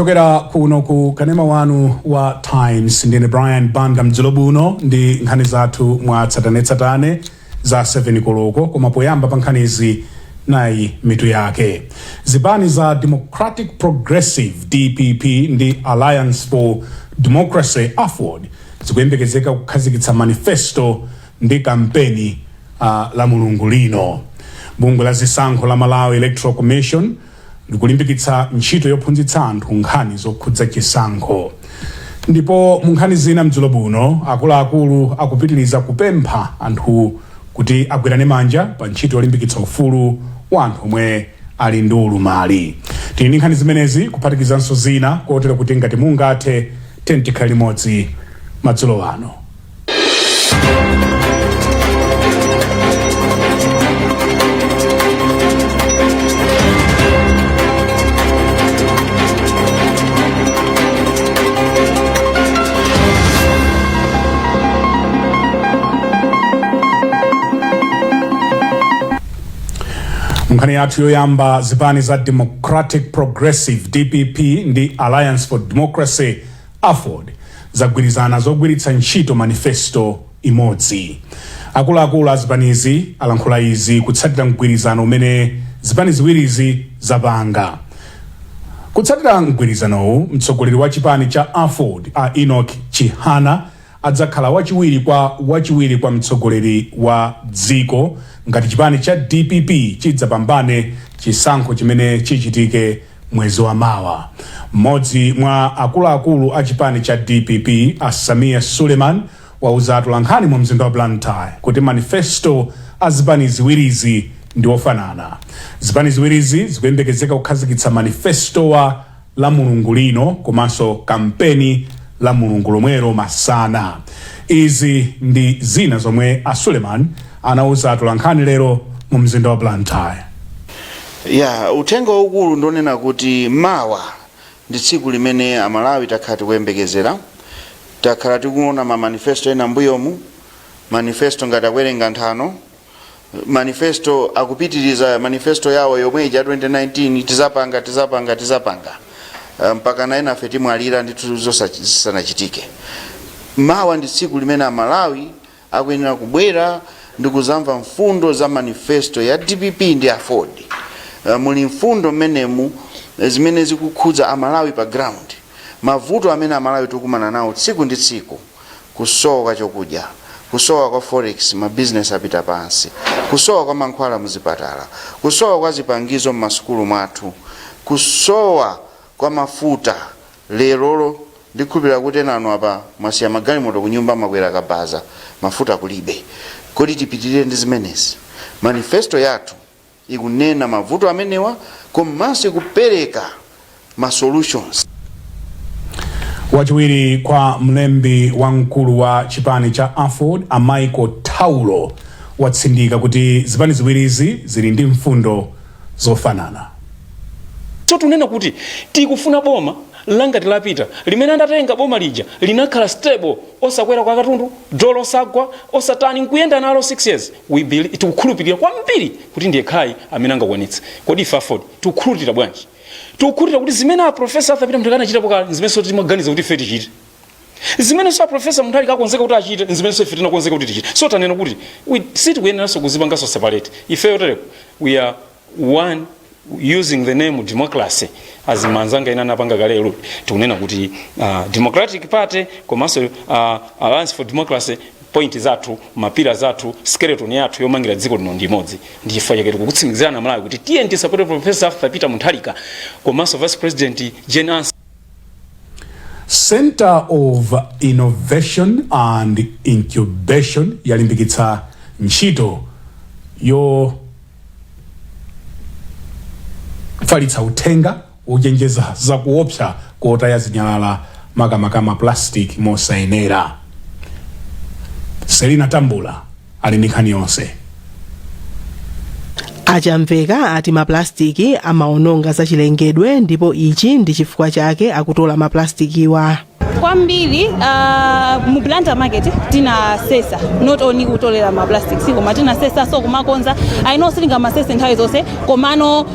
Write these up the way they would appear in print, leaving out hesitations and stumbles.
Kuchokera kuno ku kanema wanu wa Times, ndine Brian Banda mdzulo buno ndi nkhani zathu mwa tsatanetsatane za 7 koloko. Koma poyamba pa nkhanizi, nayi mitu yake. Zipani za Democratic Progressive, DPP, ndi Alliance for Democracy, AFORD, zikuyembekezeka kukhazikitsa manifesto ndi kampeni la Mulungu lino. Bungwe la zisankho la Malawi Electoral Commission likulimbikitsa ntchito yophunzitsa anthu nkhani zokhudza chisankho. Ndipo mu nkhani zina mdzulo buno, akuluakulu akupitiriza kupempha anthu kuti agwirane manja pa ntchito yolimbikitsa ufulu wa anthu omwe ali ndi ulumali. Tili ndi nkhani zimenezi kuphatikizanso zina, kotero kuti ngati mungathe, tikhale limodzi madzulo ano. Nkhani yathu yoyamba, zipani za Democratic Progressive, DPP, ndi Alliance for Democracy, AFORD, zagwirizana zogwiritsa ntchito manifesto imodzi. Akuluakulu a zipanizi alankhula izi kutsatira mgwirizano umene zipani ziwirizi zapanga. Kutsatira mgwirizanowu, mtsogoleri wa chipani cha AFORD a Enoch Chihana adzakhala wachiwiri kwa mtsogoleri wa dziko ngati chipani cha DPP chidzapambane chisankho chimene chichitike mwezi wa mawa. Mmodzi mwa akuluakulu a chipani cha DPP, a Sameer Suleman, wauza atolankhani mu mzinda wa Blantyre kuti manifesto a zipani ziwirizi ndi ofanana. Zipani ziwirizi zikuyembekezeka kukhazikitsa manifestowa la Mulungu lino komanso kampeni la Mulungu lomwelo masana. Izi ndi zina zomwe a Suleman anauza atolankhani lero mu mzinda wa Blantyre. Ya, uthenga waukulu ndonena kuti mawa ndi tsiku limene Amalawi takhala tikuyembekezera. Takhala tikuona ma manifesto ena mbuyomu, manifesto ngati akuwerenga nthano, manifesto akupitiriza manifesto yawo yomwe ija 2019, tizapanga, tizapanga, tizapanga, mpaka na enafe timwalira ndithu zisanachitike. Mawa ndi tsiku limene Amalawi akuyenera kubwera ndi kuzamva mfundo za manifesto ya DPP ndi AFORD. Muli mfundo mmenemu zimene zikukhudza Amalawi pa ground, mavuto amene Amalawi tikumana nawo tsiku ndi tsiku: kusowa kwa chokudya, kusowa kwa forex, mabizinesi apita pansi, kusowa kwa mankhwala muzipatala, kusowa kwa zipangizo mmasukulu mwathu, kusowa kwa mafuta. Lerolo ndikhulupirira kuti enanu apa mwasiya magalimoto kunyumba, makwera kabaza, mafuta kulibe. Kodi tipitirire ndi zimenezi? Manifesto yathu ikunena mavuto amenewa komanso ikupereka ma solutions. Wachiwiri kwa mlembi wamkulu wa chipani cha AFORD, a Michael Taulo, watsindika kuti zipani ziwirizi zili ndi mfundo zofanana. So tunena kuti tikufuna boma langati lapita limene adatenga boma lija linakhala stable, osakwera kwa katundu, dola osagwa, osatani, nkuyenda nalo 6 years. We believe, tikukhulupirira kwambiri kuti ndiye khayi amene angakwanitse. Kodi ife AFORD tikukhulupirira bwanji? Tikukhulupirira kuti zimene a Professor Arthur Peter Mutharika anachitapo kale, zimenenso timaganiza kuti ife tichite, zimenenso a Professor Mutharika akonzeka kuti achite, zimenenso ife tinakonzeka kuti tichite. So tanena kuti sitikuyeneranso kuzipanganso separate. Ifeyo tereko we are one, using the name democracy as manzanga ina anapanga kalelo. Tikunena kuti Democratic Party komanso Alliance for Democracy, point zathu, ma pillar zathu, skeleton yathu yomangira dziko lino ndi imodzi. Ndi chifukwa chake tikukutsimikizirana Malawi kuti tiye tisapote Professor Arthur Peter Mutharika komanso Vice President Jane Ansah. Center of Innovation and Incubation yalimbikitsa ntchito yofalitsa uthenga wochenjeza zakuopsa kotaya zinyalala, makamaka ma plastic, mosayenera. Selina Tambula ali ndi nkhani yonse. Achamveka ati maplastiki amaononga zachilengedwe ndipo ichi ndi chifukwa chake akutola maplastikiwa. Kwambiri mu Blantyre market tinasesa, not only kutolera ma plastics koma tinasesa so kumakonza. I know sitingamasese nthawi zonse, komano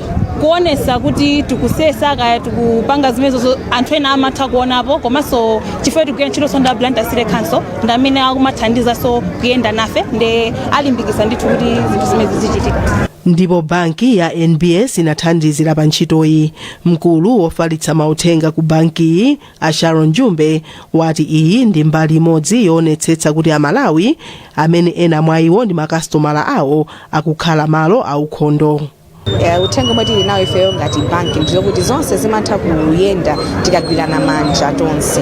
Kuonesa kuti tikusesa kaya tikupanga zimenezo, anthu ena amatha kuonapo. Komanso chifukwa tikugwira ntchito ndi Blantyre City Council, ndi amene akumathandizanso kuyenda nafe, ndi alimbikisa ndithu kuti zinthu zimenezi zichitika. Ndipo banki ya NBS inathandizira pa ntchitoyi. Mkulu wofalitsa mauthenga ku bankiyi, a Sharon Jumbe, wati iyi ndi mbali imodzi yoonetsetsa kuti Amalawi amene ena mwa iwo ndi makasitomala awo akukhala malo aukhondo. Uthenga omwe tili nawo ifeyo ngati banki ndizokuti zonse zimatha kuyenda tikagwirana manja tonse.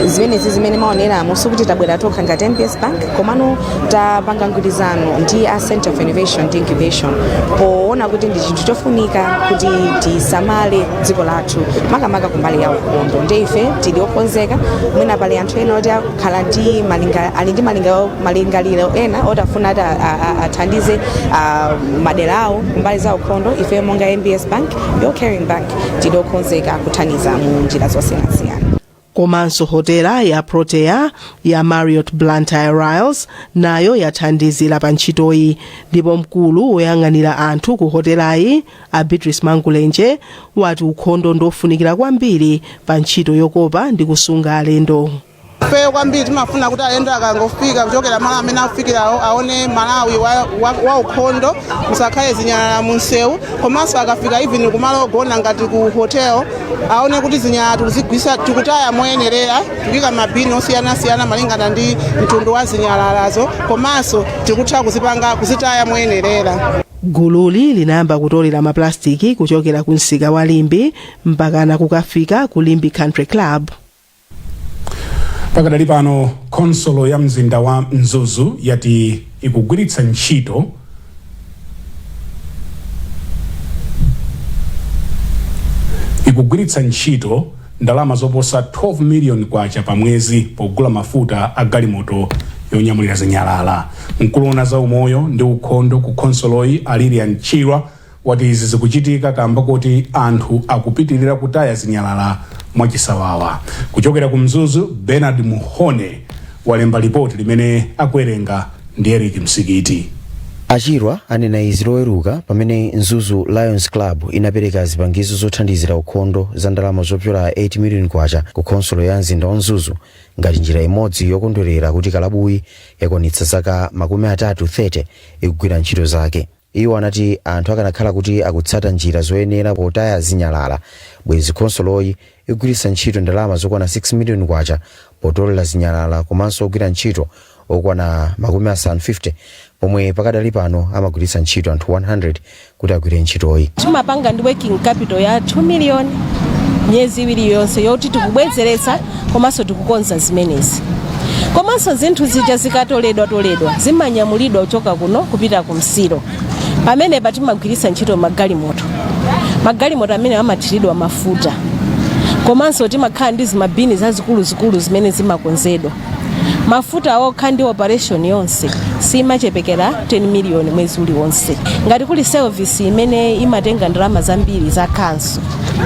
Zimenezi zimene maoneramo, sikuti tabwera tokha ngati NBS Bank, komano tapanga mgwirizano ndi a Center for Innovation ndi Incubation poona kuti ndi chinthu chofunika kuti tisamale dziko lathu, makamaka kumbali ya ukhondo. Ndi ife tili okonzeka. Mwina pali anthu ena oti akhala ndi malinga, ali ndi malingaliro ena oti afuna ati athandize madera awo kumbali za ukhondo. Ife monga NBS Bank, your caring bank, tili okonzeka kuthandiza mu njira zosiyanasiyana. Komanso hotela ya Protea ya Marriott Blantyre Ryles nayo yathandizira pa ntchitoyi, ndipo mkulu woyang'anira anthu ku hotelayi, a Beatrice Mangulenje, wati ukhondo ndofunikira kwambiri pa ntchito yokopa ndi kusunga alendo. Ifeyo kwambiri timafuna kuti alendo akangofika kuchokera malo amene afikirawo aone Malawi wa ukhondo, musakhale zinyalala munsewu. Komanso akafika even kumalo ogona ngati ku hotel, aone kuti zinyalala tikuzigwisa, tikutaya moyenerera, tikuyika mabini osiyanasiyana malingana ndi mtundu wa zinyalalazo, komanso tikutha kuzipanga kuzitaya moyenerera. Gululi linayamba kutolera maplastiki kuchokera ku msika wa Limbe mpakana kukafika ku Limbe Country Club. Pakadali pano, khonsolo ya mzinda wa Mzuzu yati ikugwiritsa ntchito ndalama zoposa 12 million kwacha pa mwezi pogula mafuta a galimoto yonyamulira zinyalala. Mkulu woona za umoyo ndi ukhondo ku khonsoloyi, a Lilian Chirwa, wati izi zikuchitika kamba kuti anthu akupitirira kutaya zinyalala mwachisawawa. Kuchokera ku Mzuzu, Bernard Muhone walemba lipoti limene akuwerenga ndi Eric Msikiti. A Chirwa anena izi Loweruka pamene Mzuzu Lions Club inapereka zipangizo zothandizira ukhondo za ndalama zopyola 8 million kwacha ku khonsolo ya mzinda wa Mzuzu ngati njira imodzi yokondwerera kuti kalabuyi yakwanitsa zaka 30 30 ikugwira ntchito zake. Iwo anati anthu akanakhala kuti akutsata njira zoyenera potaya zinyalala, bwezi khonsoloyi ikugwiritsa ntchito ndalama zokwana 6 million kwacha potolera zinyalala komanso ogwira ntchito okwana 50, pomwe pakadali pano amagwiritsa ntchito anthu 100 kuti agwire ntchitoyi. Timapanga ndi working capital ya 2 million miyezi 2 yonse yoti tikubwezeretsa komanso tikukonza zimenezi. Komanso zinthu zija zikatoledwa toledwa zimanyamulidwa kuchoka kuno kupita ku Msilo. Pamenepa timagwiritsa ntchito magalimoto, magalimoto amene amathiridwa mafuta, komanso timakhala ndi zimabini zazikuluzikulu zimene zimakonzedwa. Mafuta okha ndi operation yonse simachepekera 10 million mwezi uliwonse. Ngati kuli service imene imatenga ndalama zambiri za council,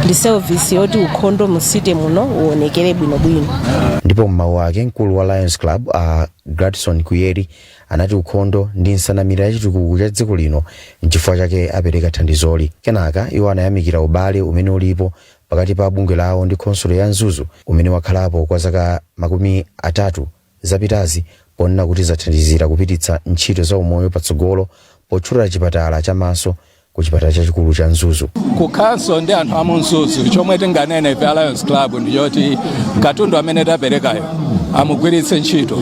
ndi service yoti ukhondo mu city muno uonekere bwinobwino. Ndipo m'mawu ake, mkulu wa Lions Club, a Gladson Kuyeri, anati ukhondo ndi nsanamira ya chitukuko cha dziko lino, nchifukwa chake apereka thandizoli. Kenaka iwo anayamikira ubale umene ulipo pakati pa bungwe lawo ndi khonsolo ya Mzuzu umene wakhalapo kwa zaka 30 zapitazi, ponena kuti zathandizira kupititsa ntchito za umoyo patsogolo, potchula chipatala chamaso ku chipatala chachikulu cha Mzuzu. Ku council ndi anthu a mu Mzuzu, chomwe tinganene ife a Lions Club ndiyoti katundu amene taperekayo amugwiritse ntchito,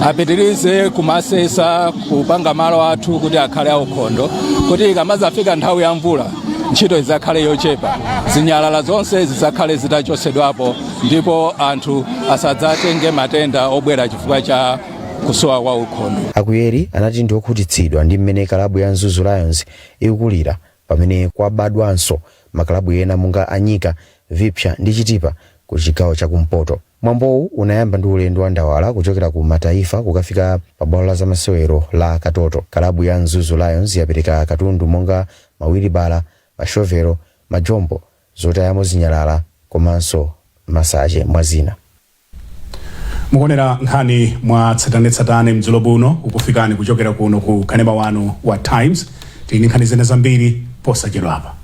apitirize kumasesa, kupanga malo athu kuti akhale aukhondo, kuti ikamazafika nthawi ya mvula ntchito izakhale yochepa, zinyalala zonse zizakhale zitachotsedwapo, ndipo anthu asadzatenge matenda obwera chifukwa cha kusowa kwa ukhondo. A Kuyeri anati ndi okhutitsidwa ndi mmene kalabu ya Mzuzu Lions ikukulira, pamene kwabadwanso makalabu ena monga Anyika, Vipsa ndi Chitipa ku chigawo chakumpoto. Mwambowu unayamba ndi ulendo wa ndawala kuchokera ku Mataifa kukafika pa bwalo la zamasewero la Katoto. Kalabu ya Mzuzu Lions yapereka katundu monga mawilibala, mashovelo, majombo, zotayamo zinyalala komanso masache, mwa zina. Mukuonera nkhani mwa tsatanetsatane mdzulo buno, ukufikani kuchokera kuno ku kanema wanu wa Times. Tili ndi nkhani zina zambiri posachedwapa.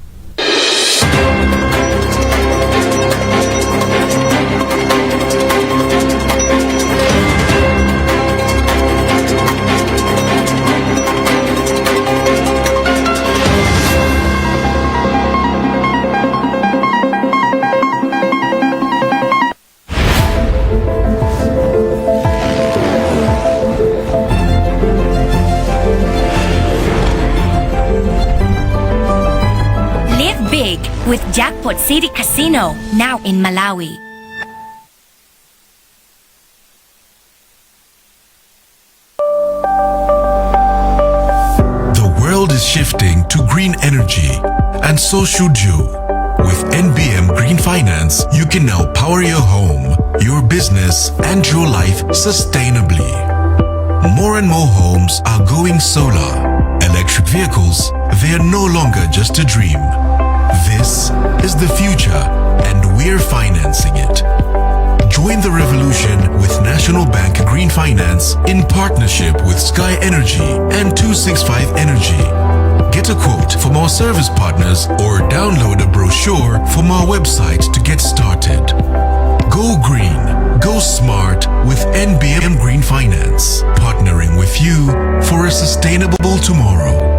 Airport City Casino, now in Malawi. The world is shifting to green energy, and so should you. With NBM Green Finance, you can now power your home, your business, and your life sustainably. More and more homes are going solar. Electric vehicles, they are no longer just a dream. This is the future, and we're financing it. Join the revolution with National Bank Green Finance in partnership with Sky Energy and 265 Energy. Get a quote from our service partners or download a brochure from our website to get started. Go green, go smart with NBM Green Finance, partnering with you for a sustainable tomorrow.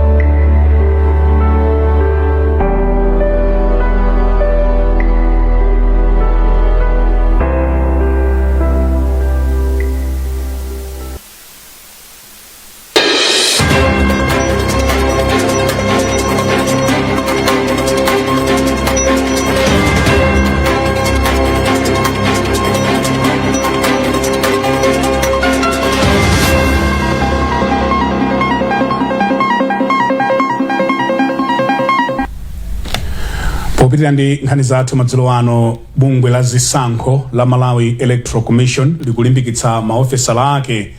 Popitirira ndi nkhani zathu madzulo ano, bungwe la zisankho la Malawi Electoral Commission likulimbikitsa maofesala ake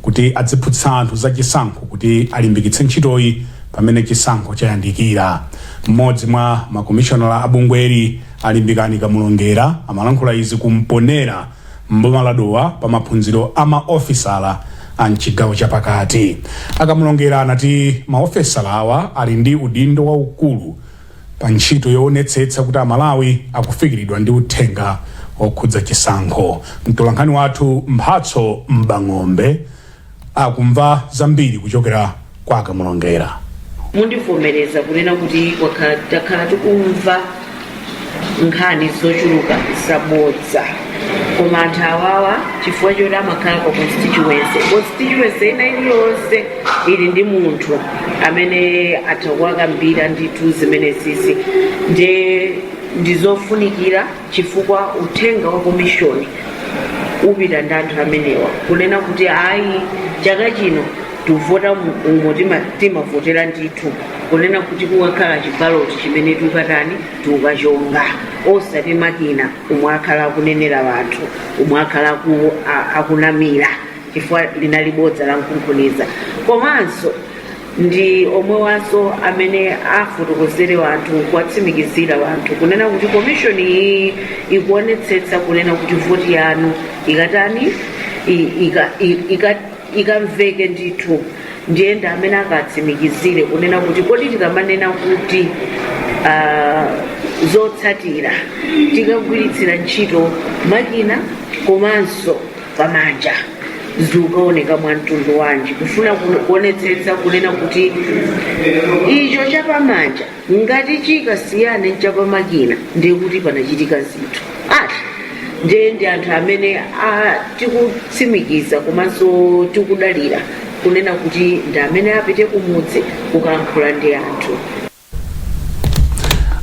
kuti adziphunzitsa anthu za chisankho kuti alimbikitse ntchitoyi pamene chisankho chayandikira. Mmodzi mwa makomishonala a bungweli, a Limbikani Kamulongera, amalankhula izi ku Mponera mboma la Dowa pa maphunziro a maofesala a mchigawo chapakati. A Kamulongera anati maofesala awa ali ndi udindo waukulu pa ntchito yoonetsetsa kuti Amalawi akufikiridwa ndi uthenga okhudza chisankho. Mtolankhani wathu Mphatso Mbang'ombe akumva zambiri kuchokera kwa a Kamulongera. Mundivomereza kunena kuti takhala tikumva nkhani zochuluka zabodza, koma anthu awawa chifukwa choti amakhala pa constituency, constituency ina iliyonse ili ndi munthu amene atha kuwakambira ndithu zimenezizi, nde ndizofunikira chifukwa uthenga wa komishoni upita ndi anthu amenewa kunena kuti ayi, chaka chino tivota umo timavotera ndithu, kunena kuti kukakhala chibaloti chimene tikatani, tikukachonga, osati makina omwe akhala akunenera anthu, omwe akhala akunamira, chifukwa linali bodza la mkunkhuniza. Komanso ndi omwewanso amene afotokozere wanthu, kuwatsimikizira wanthu kunena kuti komishoni iyi ikuonetsetsa kunena kuti voti yanu ikatani, ikamveke ndithu. Ndiye ndi amene akatsimikizire kunena kuti kodi tikamanena kuti zotsatira tikagwiritsira ntchito makina komanso pamanja zikukaoneka mwa mtundu wanji, kufuna kuonetsetsa kunena kuti icho chapamanja ngati chikasiyane nchapamakina, ndiye kuti panachitika zinthu ati. Ndiye ndi anthu amene tikutsimikiza komanso tikudalira kunena kuti ndi amene apite kumudzi kukalankhula ndi anthu.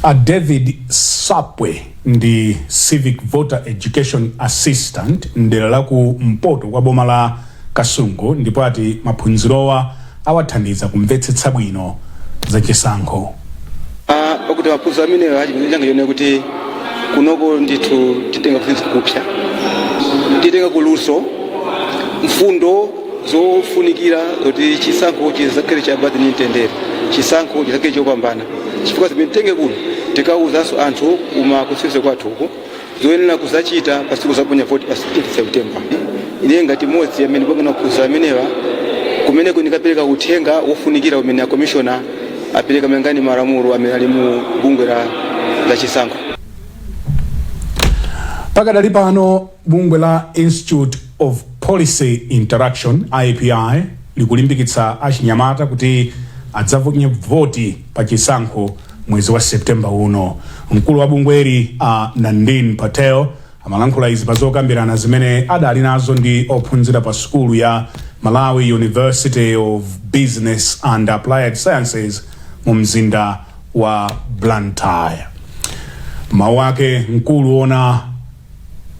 A David Sapwe ndi Civic Voter Education Assistant mdera la ku mpoto kwa boma la Kasungu, ndipo ati maphunzirowa awathandiza kumvetsetsa bwino za chisankho. Pakuti maphunziro amenewa, chimene changa chone kuti kunoko ndithu titenga kuphunzitsa kupsa, titenga kuluso mfundo zofunikira zoti chisankho chizakhale cha bata ndi mtendere, chisankho chizakhale chopambana, chifukwa zimene titenge kuno tikawuzanso anthu kuma constituency kwathuku zoyenera kuzachita pa tsiku zaponya voti pa 16 September. Ine ngati mmodzi amene pangana maphunziro amenewa, kumeneko ndikapereka uthenga wofunikira umene akomishona apereka malingana ndi malamulo amene ali mu bungwe la chisankho. Pakadali pano, bungwe la Institute of Policy Interaction, IPI, likulimbikitsa achinyamata kuti adzaponye voti pa chisankho mwezi wa September uno. Mkulu wa bungweli, a Nandin Patel, amalankhula izi pa zokambirana zimene adali nazo ndi ophunzira pa sukulu ya Malawi University of Business and Applied Sciences mu mzinda wa Blantyre. Mawu ake, mkulu woona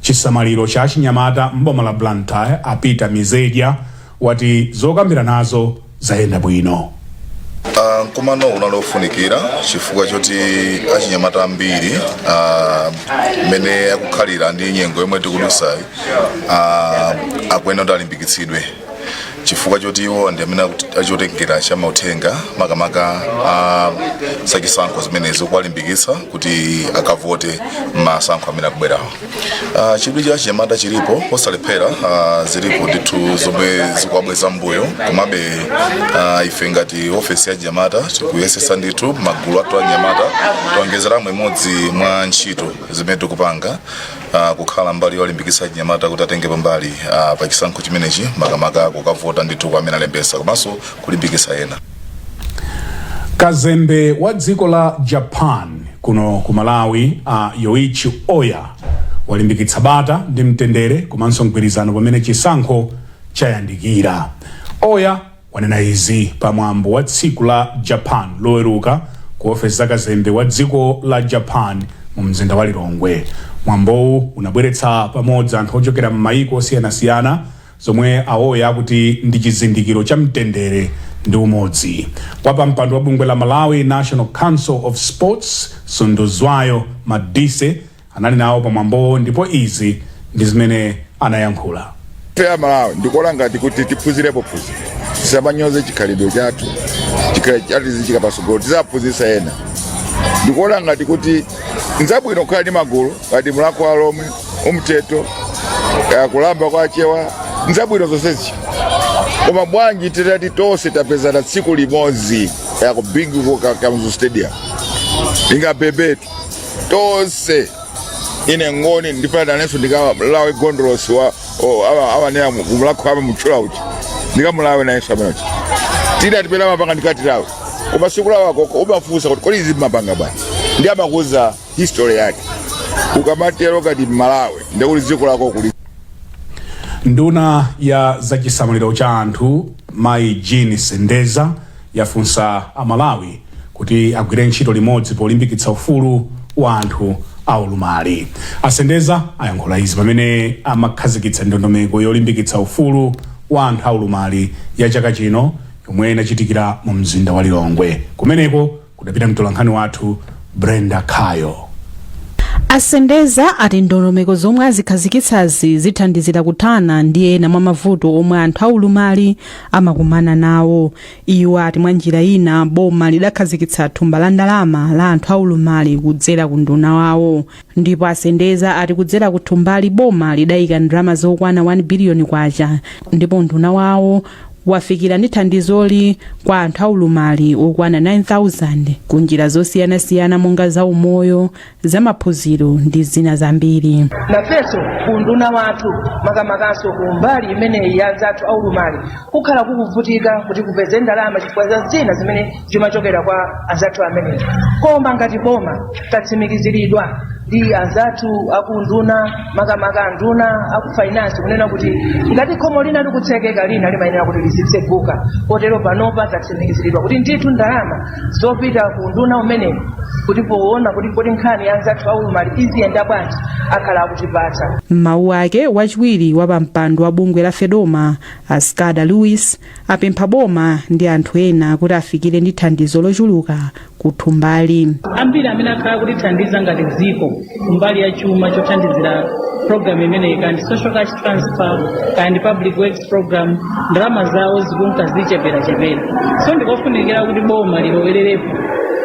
chisamaliro cha achinyamata m'boma la Blantyre, a Peter Mizedya, wati zokambiranazo zayenda bwino. Mkumano unali ofunikira chifukwa choti achinyamata ambiri mmene akukhalira ndi nyengo yomwe tikudusayi akuyenera kuti alimbikitsidwe chifukwa choti iwo ndi amene achotengera cha mauthenga, makamaka a zachisankho zimenezi, kuwalimbikitsa kuti akavote masankho amene akubwerawo. Chidwi cha achinyamata chilipo osalephera. Zilipo ndithu zomwe zikuwabweza mbuyo, komabe ife ngati ofesi ya achinyamata tikuyesesa ndithu. Magulu athu achinyamata tionjezeramo imodzi mwa ntchito zimene tikupanga kukhala mbali yolimbikitsa achinyamata kuti atenge pambali pa chisankho chimenechi, makamaka kukavota ndithu kwa amene alembesa, komanso kulimbikitsa ena. Kazembe wa dziko la Japan kuno ku Malawi, a Yoichi Oya, walimbikitsa bata ndi mtendere komanso mgwirizano pamene chisankho chayandikira. Oya wanena izi pamwambo wa tsiku la Japan Loweruka ku ofesi za kazembe wa dziko la Japan mu mzinda wa Lilongwe. Mwambowu unabweretsa pamodzi anthu ochokera m'mayiko osiyanasiyana, zomwe a Oya akuti ndi chizindikiro cha mtendere ndi umodzi. Wapampando wa bungwe la Malawi National Council of Sports, Sunduzwayo Madise, anali nawo pamwambowo ndipo izi ndi zimene anayankhula. Ife Amalawi ndikuona ngati kuti tiphunzirepo phunziro, tisamanyoze chikhalidwe chathu. Chikhalidwe chathu zichika pasogolo, tizaphunzitsa ena. Ndikuona ngati kuti nzabwino kukhala ndi magulu ngati Mulhako wa Lomwe, umteto, kulamba kwa Chewa, nzabwino zonsezi. Koma bwanji titati tonse tapezana tsiku limodzi ya ku Bingu Kamuzu Stadium, ingabebetu tonse, ine Ngoni ndifuna nanenso ndikalawe gondolosi wa amanena kumulhako amamutchula uchi, ndikamulawe nayenso amene uchi tina tipena mapanga ndikatilawe. Koma sikulawa koko, umafunsa kuti kodi izi mapanga bwanji, ndi amakuza history yake. Ukamatero kati Malawi, ndekuti dziko lako kuli. Nduna ya zachisamaliro cha anthu, Mayi Jean Sendeza, yafunsa Amalawi kuti agwire ntchito limodzi polimbikitsa ufulu wa anthu aulumali. Asendeza ayankhula izi pamene amakhazikitsa ndondomeko yolimbikitsa ufulu wa anthu aulumali ya chaka chino yomwe inachitikira mu mzinda wa Lilongwe. Kumeneko kudapita mtolankhani wathu Brenda Khayo. Asendeza ati ndondomeko zomwe azikhazikitsazi zithandizira kuthana ndi ena mwa mavuto omwe anthu aulumali amakumana nawo. Iwo ati mwa njira ina boma lidakhazikitsa thumba la ndalama la anthu aulumali kudzera ku nduna wawo, ndipo Asendeza ati kudzera ku thumbali boma lidayika ndalama zokwana 1 biliyoni kwacha, ndipo nduna wawo wafikira ndi thandizoli kwa anthu aulumali okwana 9000 ku njira zosiyanasiyana monga za umoyo, zamaphunziro ndi zina zambiri. Nafenso ku nduna wathu, makamakaso ku mbali imeneyi ya anzathu aulumali, kukhala kukuvutika kuti kupeze ndalama chifukwa za zina zimene zimachokera kwa anzathu amenewa. Koma ngati boma tatsimikiziridwa ndi anzathu akunduna, makamaka anduna aku finance, kunena kuti ngati khomo lina likutsekeka, lina limayenera kuti lizitseguka. Kotero panopa tatsimikiziridwa kuti ndithu ndalama zopita ku nduna umenewu kuti poona kuti kodi nkhani ya anzathu aulumali iziyenda bwanji, akhala akutipatsa. M'mawu ake, wachiwiri wa pampando wa bungwe la FEDOMA, Ascada Lewis, apempha boma ndi anthu ena kuti afikire ndi thandizo lochuluka ku thumbali. Ambiri amene akhala kutithandiza ngati dziko kumbali ya chuma chothandizira program imeneyi, kaya ndi social cash transfer, kaya ndi public works program, ndalama zawo zikunka zicheperachepera. So ndikofunikira kuti boma lilowererepo,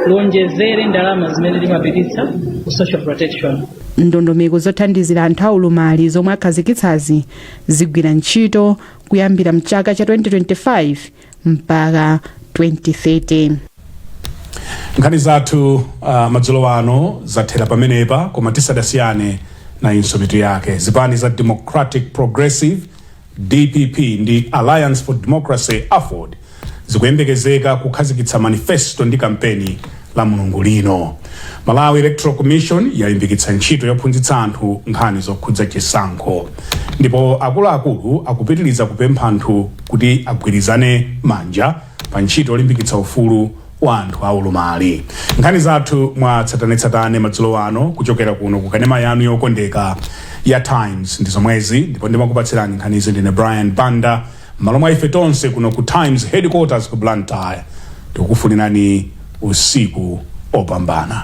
lonjezere ndalama zimene limapititsa ku social protection. Ndondomeko zothandizira anthu aulumali zomwe akhazikitsazi zigwira ntchito kuyambira mchaka cha 2025 mpaka 2030. Nkhani zathu madzulo ano zathera pamenepa, koma tisadasiyane nayinso mitu yake. Zipani za Democratic Progressive, DPP, ndi Alliance for Democracy, AFORD, zikuyembekezeka kukhazikitsa manifesto ndi kampeni la Mulungu lino. Malawi Electoral Commission yalimbikitsa ntchito yophunzitsa anthu nkhani zokhudza chisankho, ndipo akuluakulu akupitiriza kupempha anthu kuti agwirizane manja pa ntchito yolimbikitsa ufulu wa wa anthu aulumali. Nkhani zathu mwa tsatanetsatane madzulo ano kuchokera kuno ku kanema yanu yokondeka ya Times ndi zomwezi, ndipo ndimakupatsirani nkhanizi ndine Brian Banda. M'malo mwa ife tonse kuno ku Times headquarters ku Blantyre, tikukufunirani usiku opambana.